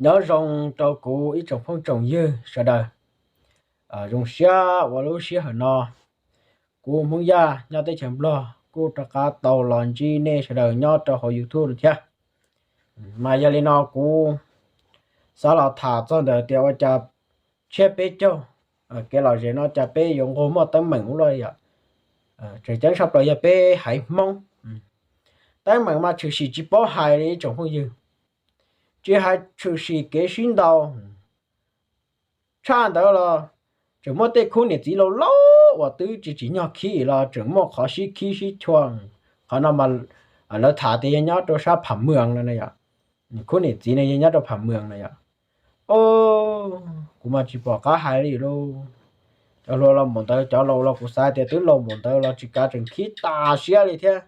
Nyob zoo rau kuv ib tsoom phooj tsoom ywg sawv daws. Zoo siab uas lub sij hawm no kuv Hmoob Yaj nyob teb chaws Nplog kuj rov qab tau los ntsib nej sawv daws nyob rau hauv YouTube no thiab. Mas yog li no kuv xav los tham txog ntawm tias ua cas tshiab peb caug kev lom zem no cas peb yuav nquag muaj teeb meem ua luaj li yom. Tseem ceeb tshaj plaws yog peb haiv Hmoob, teeb meem mas tshwm sim tsis paub hais li ib tsoom phooj ywg. Tsis hais tshwm sim kev sib ntaus, tshaj ntawd los tseem muaj tej khub niam txiv laus laus uas twb tsis tsim nyog khib los tseem muaj qhov sib khib sib chua. Qhov no mas lawv tham tias yog nyob rau sab Pham Mws no na yom. Khub niam txiv no yog nyob rau Pham Mws no yom. Kuv mas tsis pom qab hais li lauj. Cov hluas laus npaum ntawd, cov laus los kuv xav tias twb laus npaum ntawd los tsis kav tseem khib tas siab li thiab.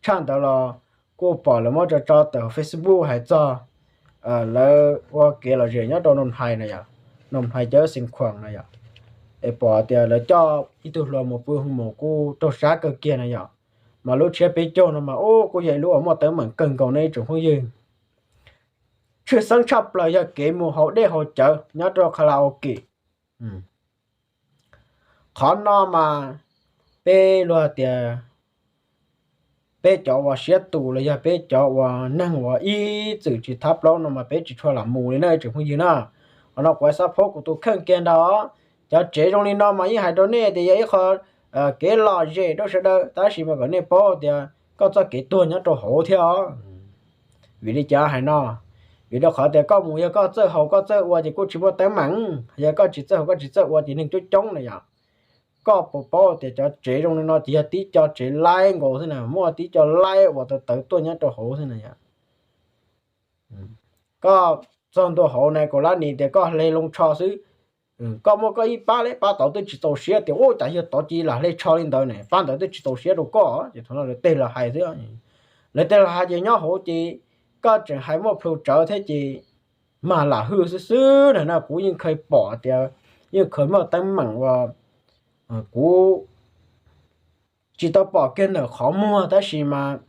Tshaj ntawd los kuj pom lawv muab tso tso tawm Facebook hais txog lawv ua kev lom zem nyob rau Noo Hais no yom, Noo Hais cov xeev Khuam no yom. Es pom tias lawv coj ib tug hluas mus pw hoo maum kuj raug sab kawg kiag no yom. Mas lub tshiab peb caug no mas ub kuj yog ib lub uas muaj teeb meem kawg nkaus no ib tsoom phooj ywg. Tshwj xeeb tshaj plaws yog kev mus haus dej haus cawv nyob rau karaoke. Qhov no mas peb luag tias peb cov uas siab tus los yog peb cov uas neeg uas ib txwm tsis thab plaub no mas peb tsis tshua lam mus li na ib tsoom phooj ywg na. Qhov no kuv xav phob kuv tus kheej kiag ntag. Cov tsev zoo li no mas yeej hais rau nej tias yog ib qho kev lom zem rau sawv daws tab sis mas kom nej paub tias koj txoj kev tuag nyob rau hauv thiab os. Vim li cas hais no? Vim rau qhov tias koj mus yog koj txawj haus koj txawj ua ces kuj tsis muaj teeb meem. Yog koj tsis txawj haus koj tsis txawj ua ces neeg coob coob na yom. Koj puas paub tias cov tsev zoo li no ces yog tib co tsev laib nkaus xwb na, muaj tib co laib uas tawv tawv tuaj nyob rau hauv xwb na yom. Koj txog ntua hauv na kaus lab nis tias koj hle loo tsho xwb, koj muaj koj ib pab li pab tod twb tsis txaus siab tias ua cas yog tod cia li lam hle tsho li ntawd ne, pab ntawd twb tsis txaus siab rau koj ces thaum no lawv tej los hais xwb. Lawv tej los hais ces nyob hauv ces koj tseem hais muaj plhu tsawv thiab ces mag lam hwj xwb xwb na. Kuv yeej khaws pom tias yeej khaws muaj teeb meem uas kuv tsis tau pom kiag ntawm qhov muag tab sis mas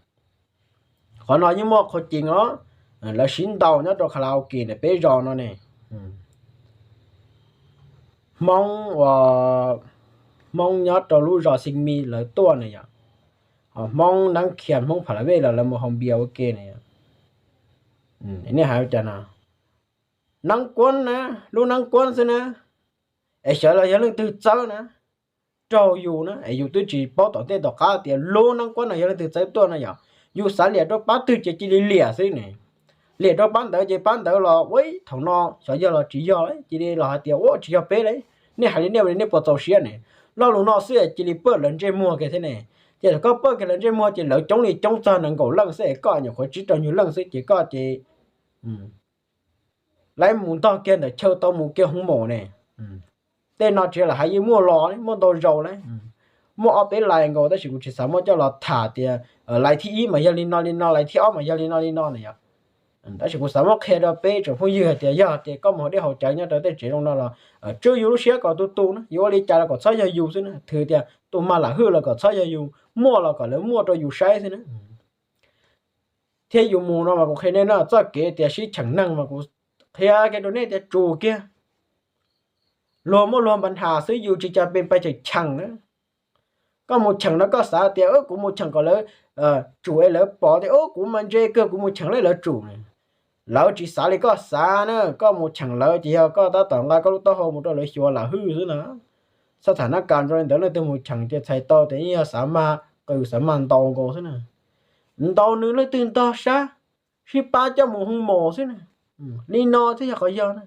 qhov no yeej muaj qhov ceev os. Lawv sib ntaus nyob rau karaoke ntawm peb zos no ne. Hmoob uas Hmoob nyob rau lub zos Xees Mis lawv tuaj na yom. Hos Hmoob Neeb Khias Hmoob Pha La Vej los lawv mus haus npias ua ke na yom. Nej hais ua cas no? Neeb Kuab na, lub Neeb Kuab xwb na. Es xyov los yog leej twg txawb na, raug yus na es yus twb tsis paub tom ntej tom qab tias lub Neeb Kuab no yog leej twg txawb tuaj no yom. Yus xav liam rau pab twg ces cia li liam xwb ne. Liam rau pab ntawd ces pab ntawd los ua thaum no xyov yog los tsis yog cia li los hais tias ua tsis yog peb li. Nej hais li nej ua li nej puas txaus siab ne? Lo lus no xwb cia li pab lawv ntsej muag kiag thiab ne. Ces thaum koj pab kiag lawv ntsej muag ces lawv coob li coob txog nees nkaum leej xwb es koj nyuam qhuav tsib rau nyuag leej xwb ces koj ces laib mus ntog kiag ntawm chaw tau mus kiag hoo maum ne. Tej no tsis lam hais yeej muaj los muaj ntau zaus li. Muaj ob peb lais nkaus tab sis kuv tsis xav muab coj los tham tias lais thib ib mas yog li no li no, lais thib ob mas yog li no li no na yom. Tab sis kuv xav muab qhia rau peb tsoom phooj ywg hais tias yog tias koj mus haus dej haus cawv nyob rau tej tsev zoo no los tswj yus lub siab kom tu tu na, yuav ua li cas los kom txhob yog yus xwb na, thwv tias tus mag lam hwj los kom txhob yog yus, muaj los kom lawv muaj rau yus saib xwb na. Thiab yus mus no mas kuv qhia nej no txoj kev tias sib cheem neeg mas kuv qhia kiag rau nej tias tsum kiag. Luag muaj luag npa nhas xwb yus tsis cas pes pais cheem cheem na. Koj mus cheem no koj xav tias kuv mus cheem kom lawv tsum es lawv pom tias kuv mas ntse kawg kuv mus cheem lawv lawv tsum na. Lawv tsis xav li koj xav na, koj mus cheem lawv ces yog koj tab tom nqa koj lub taub hau mus rau lawv xyuas lam hwj xwb na. Xab tham nab kas zoo li ntawd leej twg mus cheem ces txhais tau tias yeej yog xav mag qw xav mag ntaus nkaus xwb na. Ntaus nws leej twg ntog sab, sib pab coj mus hoo maum xwb na. Li no thiaj yog qhov yog na.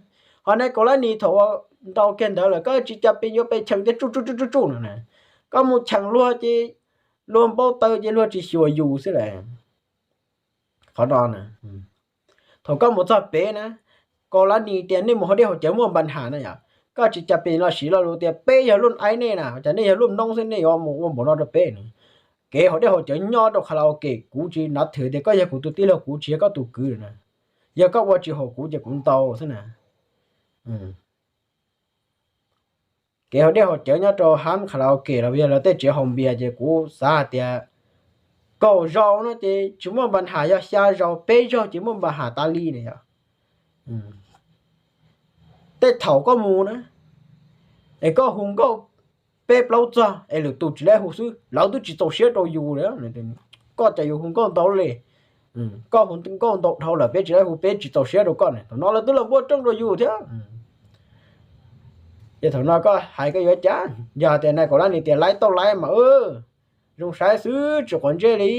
Ho nai kaus lab nis thaum uas ntaus kiag ntawd lawm koj tsis cas pes yuav pes cheem tias tsuj tsuj tsuj tsuj tsuj no na. Koj mus cheem luag ces luag npau taws ces luag tsis xyuas yus xwb las. Qhov no na, thaum koj mus txog pem na, kaus lab nis tias nej mus haus dej haus cawv muaj npa nhas na yom, koj tsis cas pes los siv lo lus tias peb yog luj aib nej na, cas nej yog luj noob xwb nej yuav mus ua npaum no rau peb na. Kev haus dej haus cawv nyob rau kha la o ke kuv tsis nav thwm tias koj yog kuv tus tij laug, kuv tsis yog koj tus kwv na. Yog koj ua tsis haum kuv ces kuv ntaus xwb na. Kev haus dej haus cawv nyob rau hab kha la o ke los yog lawv tej tsev haus npias ces kuv xav hais tias kaum zaus no ces tsis muaj npa nham, yog xya zaus peb zaug ces muaj npa nham tas li na yom. Tej thaum koj mus na, es koj hu nkauj peb plaub txog es lwm tus tsis laib hu xwb, lawv twb tsis txaus siab rau yus li. Koj cas yus hu nkauj ntau li, koj hu nkauj ntau dhau lawm peb tsis laib hu, peb tsis txaus siab rau koj ne. Thaum no lawv twb los npuaj rooj rau yus thiab. Ces thaum no koj hais koj yuav cas? Yog tias nai kaum lab nis tias laib tauj laib mas zoo saib xwb tsis quav ntsej li,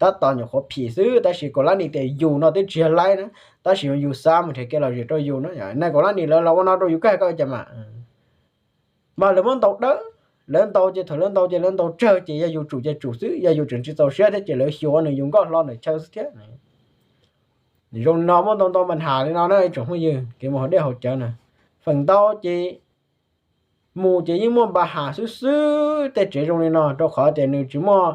tab tom nyuam qhuav phim xwb, tab sis kaum lab nis tias yus no twb tsis yog laib na, tab sis yus xav mus nrhiav kev lom zem rau yus na. Nai kaum lab nis lawv los ua no rau yus koj hais koj cas mas. Mas lawv muab ntaus dawb, lawv ntaus ces thaum lawv ntaus ces lawv ntaus tsawg ces yog yus tsum ces tsum xwb, yog yus tseem tsis txaus siab thiab ces lawv xyuas ua nws yus nkauj hlo ntawm chaw xwb thiab. Zoo li no muaj ntau ntau npa nham li no na ib tsoom phooj ywg, kev mus haus dej haus cawv na. Feem ntau ces mus ces yeej muaj npa nham xwb xwb tej tsev zoo li no, rau qhov tias nws tsis muaj,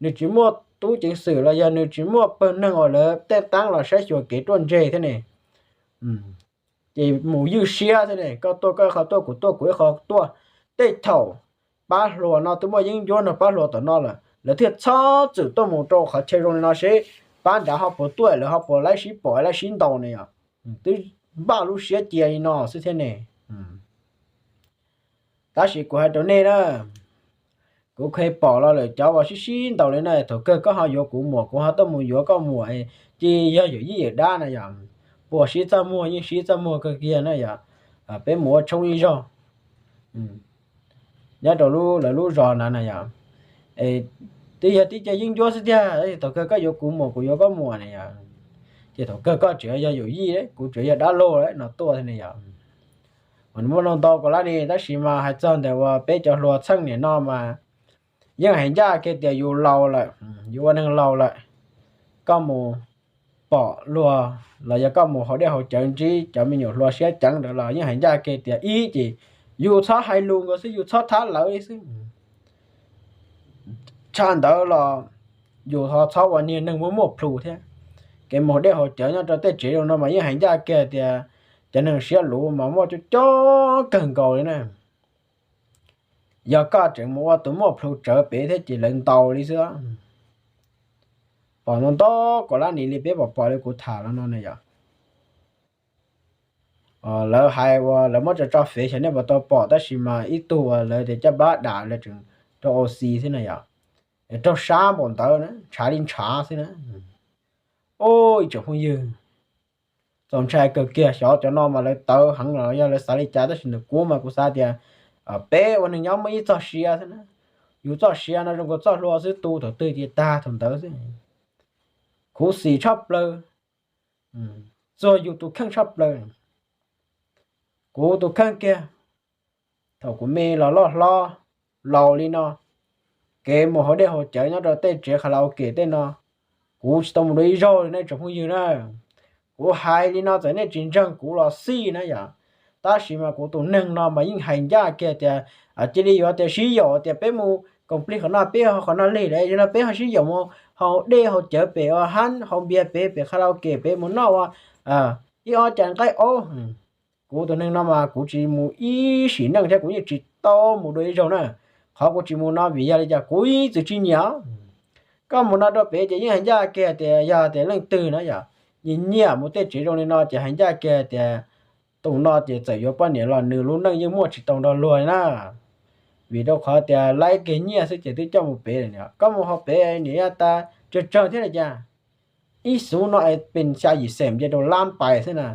nws tsis muaj tub ceev xwm los yog nws tsis muaj pawg neeg uas lawv tej taab los saib xyuas kev ruaj ntseg thiab ne. Ces mus ywj siab thiab ne, koj tuaj koj ib qho tuaj, kuv tuaj kuv ib qho tuaj. Tej thaum pab hluas no twb muaj yeeb ncuab nrog pab hluas tom no lawm, lawv thiaj txhob txwm tuaj mus rau qhov chaw zoo li no seb pab nrad ho puas tuaj, lawv ho puas laib sib pom laib sib ntaus ne yom. Twb npaj lub siab cia li no xwb thiab ne. Tab sis kuv hais rau nej na, kuv kheev pom los lawm cov uas sib sib ntaus li na, thaum kawg koj ho yuav kuv muam, kuv ho tuaj mus yuav koj muam, ces yog yawm yij yawm dab na yom. Puas sib txaj muag yeej sib txaj muag kawg kiag na yom. Peb mus ua tshoob ib zaug nyob rau lawv lub zos ntawd na yom. Twb yog tib co yeeb ncuab xwb tiag, thaum kawg koj yuav kuv muam kuv yuav koj muam na yom. Ces thaum kawg koj tseem yog yawm yij, kuv tseem yog dab laug no tuaj thiab ne yom. Muaj ntau ntau kaum lab nis, tab sis mas hais txog ntawm uas peb cov hluas txheej niam no mas yeej hais ncaj kiag tias yus laus lawm, yus ua neeg laus lawm, koj mus pom luag los yog koj mus haus dej haus cawv ntsib cov me nyuam hluas siab ceev ntawd los yeej hais ncaj kiag tias ib ces yus txhob hais lus nkawd xwb, yus txhob thab lawv li xwb. Tshaj ntawd los yus ho txhob ua niag neeg muaj muaj plhus thiab. Kev mus haus dej haus cawv nyob rau tej tsev zoo no mas yeej hais ncaj kiag tias cov neeg siab luv mas muaj coob coob kawg nkaus li na. Yog koj tseem mus ua tus muaj plhus tsawv pem thiab ces lawv ntaus li xwb. Pom ntau ntau kaum lab nis li peb pom pom li kuv tham los no na yom. Lawv hais uas lawv muab tso tso fev xyov nej puas tau pom, tab sis mas ib tug uas lawv tias caj npab dam lawv tseem raug au xi xwb na yom. Raug sab npaum ntawd na, ntshav li ntshav xwb na. Ub, ib tsoom phooj ywg, txaus ntshai kawg kiag. Xyov cov no mas lawv tawv heev los yog lawv xav li cas, tab sis ntawm kuv mas kuv xav tias peb ua neeg nyob muaj ib txoj sia xwb na. Yus txoj sia no zoo nkaus txoj hlua xwb, tu thaum twg ces tag thaum ntawd xwb. Khuv xim tshaj plaws, txuag yus tus kheej tshaj plaws. Kuv tus kheej kiag, thaum kuv me los loj hlob laus li no, kev mus haus dej haus cawv nyob rau tej tsev karaoke tej no, kuv tsis tau mus dua ib zaug li nej tsoom phooj ywg na. Kuv hais li no txawm nej tsis ntseeg kuv los xij na yom, tab sis mas kuv tus neeg no mas yeej hais ncaj kiag tias cia li yuav tias sib yaum tias peb mus koom plig qhov no, peb ho qhov no lig lawm no peb ho sib yaum mus haus dej haus cawv pem ua hab, haus npias pem, pem karaoke pem, mus noj ua ib ob cas nqaij aub. Kuv tus neeg no mas kuv tsis mus ib sim neej thiab kuv yeej tsis tau mus dua ib zaug na. Qhov kuv tsis mus no vim yog li cas kuv yeej txwv tsis nyiam. Koj mus no rau pem ces yeej hais ncaj kiag tias yog tias leej twg na yom, nyiam nyiam mus tej tsev zoo li no ces hais ncaj kiag tias tus no ces txawm yuav poj niam los nws lub neej yeej muaj tsis tau nrog luag li na. Vim rau qhov tias laib kiag nyiaj xwb ces twb coj mus pem lawm. Koj mus haus pem niam yaj tas tsawg tsawg thiab li cas, ib xuv no es pes xya yim xees nce rau lab pais xwb na.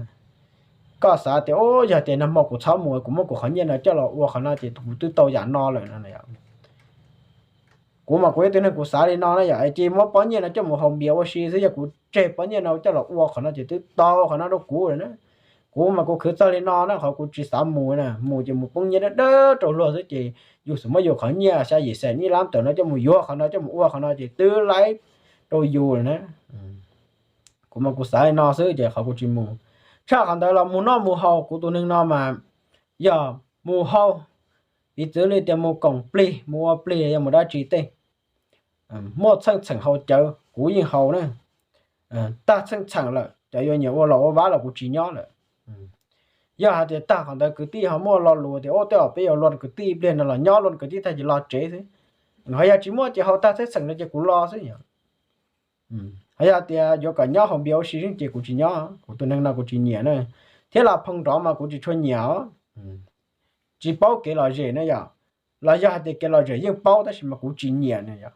Koj xav tias ub, yog tias nag hmo kuv txhob mus, kuv muab kuv qhov nyiaj no coj los ua qhov no ces kuv twb tau yam no lawm no. Kuv mas kuv ib tug neeg kuv xav li no na yom, es cia muab pob nyiaj no coj mus haus npias ua si xwb, yog kuv tseg pob nyiaj no coj los ua qhov no ces twb tau qhov no rau kuv lawm na. Kuv mas kuv khwv txog li no na, qhov kuv tsis xav mus na, mus ces mus poob nyiaj dawb dawb rau luag xwb ces yus xum muab yus qhov nyiaj xya yim xees ib lab tawm no coj mus yuav qhov no coj mus ua qhov no ces twb laib rau yus lawm na. Kuv mas kuv xav li no xwb ces qhov kuv tsis mus. Tshaj qhov ntawd los mus noj mus haus, kuv tus neeg no mas yog mus haus, piv txwv li tias mus koom plig, mus ua plig, yog mus dab tsi tej, muaj txheej txheem haus cawv kuv yeej haus na. Tag txheej txheem lawm cov yuav nyiam ua los ua vab los kuv tsis nyob lawm. Yog hais tias tag qhov ntawd kwv tij ho muaj lo lus tias ub, tej zaum peb yuav luag kwv tij ib pliag no los nyob luag kwv tij tag ces los tsev xwb. Ho yog tsis muaj ces haus tag txheej xeem no ces kuv los xwb yom. Ho yog tias yuav kom nyob haus npias ua si xwb ces kuv tsis nyob, kuv tus neeg no kuv tsis nyiam na. Thiab los phoo nrov mas kuv tsis tshua nyiam os. Tsis paub kev lom zem na yom, los yog hais tias kev lom zem yeej paub tab sis mas kuv tsis nyiam na yom.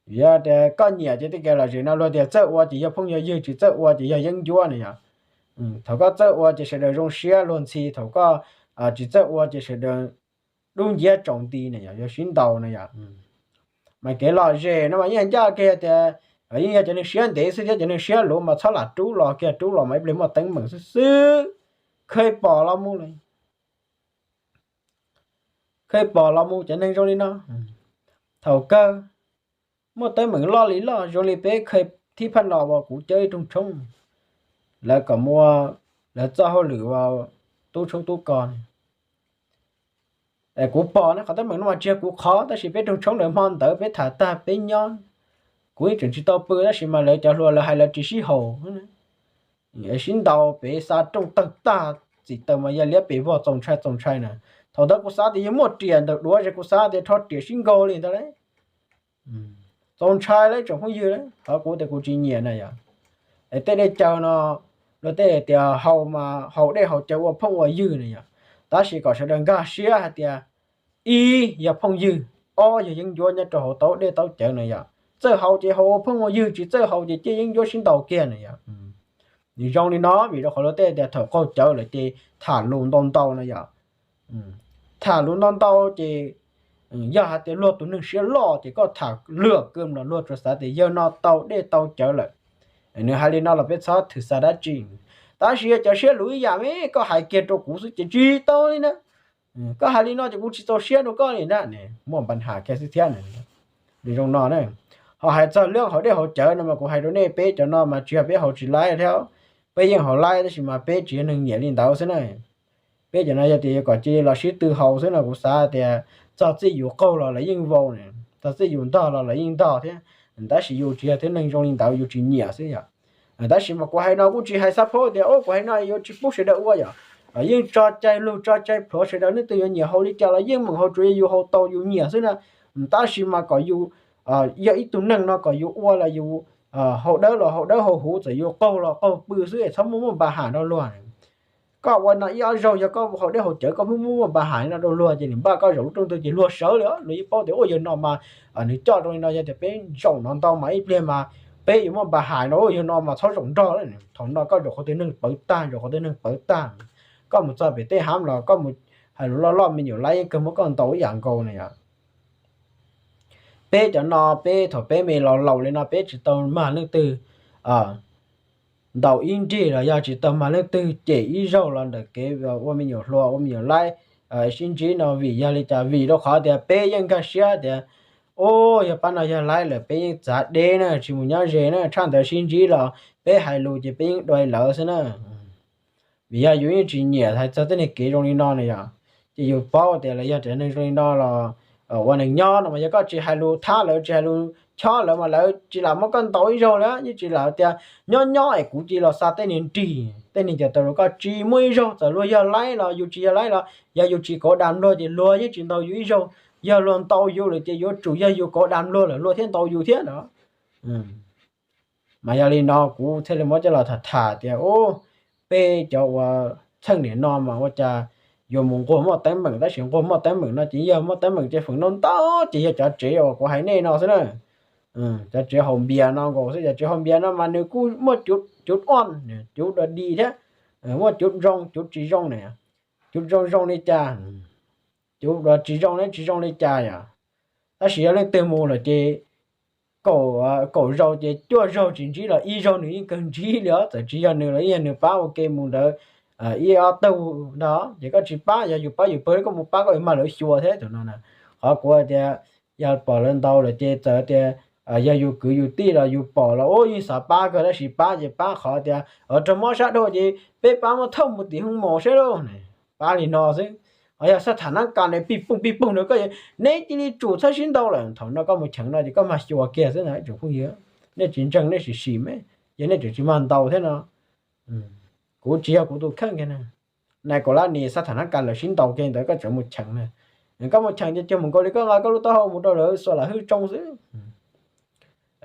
Yog tias koj nyiam ces tej kev lom zem no luag tias txawj ua ces yog phooj yog ywg, tsis txawj ua ces yog yeeb ncuab na yom. Thaum koj txawj ua ces sawv daws zoo siab luag ntxhi, thaum koj tsis txawj ua ces sawv daws dub nciab tsaus nti na yom, yuav sib ntaus na yom. Mas kev lom zem no mas yeej ncaj kiag tias yeej yog cov neeg siab ntev xwb thiab cov neeg siab luv mas txhob lam rub los kiag, rub los mas ib pliag muaj teeb meem xwb xwb. Kheej pom los mus li, kheej pom los mus cov neeg zoo li no. Thaum kawg muaj teeb meem loj li loj zoo li peb kheej thib phaj no uas kuv cawb ib rooj tshoob, lawv kom muaj lawv txoj hauj lwm ua tub tshoob tub kos. Kuv pom na qhov teeb meem no mas tsis yog kuv qhov tab sis peb rooj tshoob ntawd hmo ntawd peb tham tag peb nyob, kuv yeej tseem tsis tau pw tab sis mas lawv cov hluas lawv hais lawv tsis sib haum, sib ntaus pem xa rooj tawg tag, txim taws mas yog liab pes vog txaus ntshai txaus ntshai na. Thaum ntawd kuv xav tias yog muaj riam ntawm duav ces kuv xav tias rho riam sib nkaug li ntawd lauj. Txaus ntshai lauj tsoom phooj ywg lauj, qhov kuv tias kuv tsis nyiam na yom. Es tej dej cawv no luag tej tias haus mas haus dej haus cawv ua phooj ua ywg na yom, tab sis kom sawv daws nkag siab hais tias ib yog phooj ywg, ob yog yeeb ncuab nyob rau hauv taub dej taub cawv na yom. Txawj haus ces haus ua phooj ua ywg, tsis txawj haus ces cia yeeb ncuab sib ntaus kiag na yom. Nws zoo li no vim rau qhov luag tej tias thaum qaug cawv lawm ces tham lus ntau ntau na yom. Tham lus ntau ntau ces yog hais tias luag tus neeg siab loj ces koj tham luag kawg los luag tsuas xav tias yawg no tau dej tau cawv lawm. Nws hais li no los peb txhob thwm xa dab tsi. Tab sis yog cov siab luv ib yam me koj hais kiag rau kuv xwb ces tsis tau li na. Koj hais li no ces kuv tsis txaus siab rau koj li na, muaj npa has kiag xwb thiab. Nws zoo no na. Ho hais txog lub hauv dej hauv cawv no mas kuv hais rau nej peb cov no mas tsis yog peb haus tsis laib thiab, peb yeej haus laib tab sis mas peb tsis yog neeg nyiam li ntawd xwb na. Peb cov no yog tias yuav kom cia li los sib tw haus xwb no kuv xav tias txog txij yus qaug los lawv yeej vau, txog txij yus ntog los lawv yeej ntog thiab, tab sis yus tsis yog thiab neeg zoo li ntawd yus tsis nyiam xwb yom. Tab sis mas kuv hais no kuj tsis hais xab phob tias o kuv hais no yuav tsis pub sawv daws ua yom. Yeej tso cai lug tso cai plhuav sawv daws, leej twg yuav nyiam haus li cas los yeej meem haus, tsuas yog yus haus tau yus nyiam xwb na. Tab sis mas kom yus yog ib tug neeg no kom yus ua los yus haus dawb los haus dawb haus huv, txawm yus qaug los qaug pw xwb es txhob muaj muaj npa has rau luag. Koj ua no ib ob zaug yog koj haus dej haus cawv koj pheej muaj muaj npa has no rau luag ces nws npaj koj zaum lub rooj twg ces luag sawv li, luag yeej paub tias ua yawg no mas nws coj zoo li no, yog tias peb zaum no ntau mas ib pliag mas peb yuav muaj npa has no, ua yawg no mas txhob zaum nrog. Thaum no koj zaum qhov twg neeg pawv tag, zaum qhov twg neeg pawv tag. Koj mus txog pem tej hav los koj mus hais lus loj loj me nyuam laib yeej kawg muab koj ntaus ib yam nkaus na yom. Peb cov no peb thaum peb me laus laus li no peb tsis tau mag leej twg ntaus ib nrig los yog tsis tau mag leej twg cem ib zaug los ntawm kev ua me nyuam hluas ua me nyuam laib sib ntsib no vim yog li cas? Vim rau qhov tias peb yeej nkag siab tias o yog pab no yog laib lawm peb yeej txav deb na, tsis mus nyob ze na, tshaj ntawd sib ntsib los peb hais lus ces peb yeej dua lawv xwb na. Vim yog yus yeej tsis nyiam hais txog tej neeg kev zoo li no na yom. Ces yus paub tias lawv yog cov neeg zoo li no los ua neeg nyob no mas yog koj tsis hais lus thab lawv, tsis hais lus chob lawv mas lawv tsis lam muab koj ntaus ib zaug li, yeej tsis lam tias nyob nyob es kuv cia li los xa tej niag nrig tej niag cov taw rau koj, tsis muaj ib zaug. Txawm luag yog laib los yus tsis yog laib los yog yus tsis kauv dam luag ces luag yeej tsis ntaus yus ib zaug. Yog luag ntaus yus lawm ces yuav tsum yog yus kauv dam luag lawm luag thiaj ntaus yus thiab no. Mas yog li no kuv thiaj li muab coj los tham tham tias u, peb cov uas txheej niam no mas ua cas yuav mus nquag muaj teeb meem, tab sis nquag muaj teeb meem no ces yog muaj teeb meem ces feem ntau ntau ces yog cov tsev uas kuv hais nej no xwb na. Cov tsev haus npias no nkaus xwb, cov tsev haus npias no mas nws kuj muaj cuv, cuv uaj, cuv dog dig thiab, muaj cuv zoo cuv tsis zoo na. Cuv zoo zoo li cas, cuv tsis zoo ne tsis zoo li cas yom. Tab sis yog leej twg mus lawm ces kaum, kaum zaus ces cuaj zaug tsis ntsib los ib zaug nws yeej kawg ntsib li os. Txawm tsis yog nws los yeej yog nws pab ua ke mus ntawd ib ob tug ntag. Ces koj tsis pab, yog yus pab yus pawg koj mus pab koj yuav mag lawv xyuas thiab tus no na. Qhov kuv tias yog pom lawv ntaus lawm ces txawm tias yog yus kwv yus tij los yus pom los u yeej xav pab kawg, tab sis pab ces pab qhov tias raug mob sab dhau ces peb pab muab thauj mus tim hoob mos saib lauj, pab li no xwb. Ho yog xab tham nab kas ne pij pooj pij pooj na koj, neb cia li tsum txhob sib ntaus lawm, thaum no koj mus cheem no ces koj mag xyuas kiag xwb na tsoom phooj ywg. Nej tsis ntseeg nej sim sim me, yog nej tseem tsis mag ntaus thiab no. Kuv tsis yog kuv tus kheej kiag na. Nais Kaum Lab Nis xab tham nab kas lawv sib ntaus kiag ntawd koj tseem mus cheem na. Koj mus cheem ces cuag mus nkaus li koj nqa koj lub taub hau mus rau lawv xuas lam hwj tsoo xwb.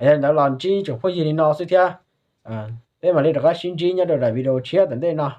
Yog li ntawd los ntsib tsoom phooj ywg li no xwb thiab, peb mam li rov qab sib ntsib nyob rau daim video tshiab tom ntej no.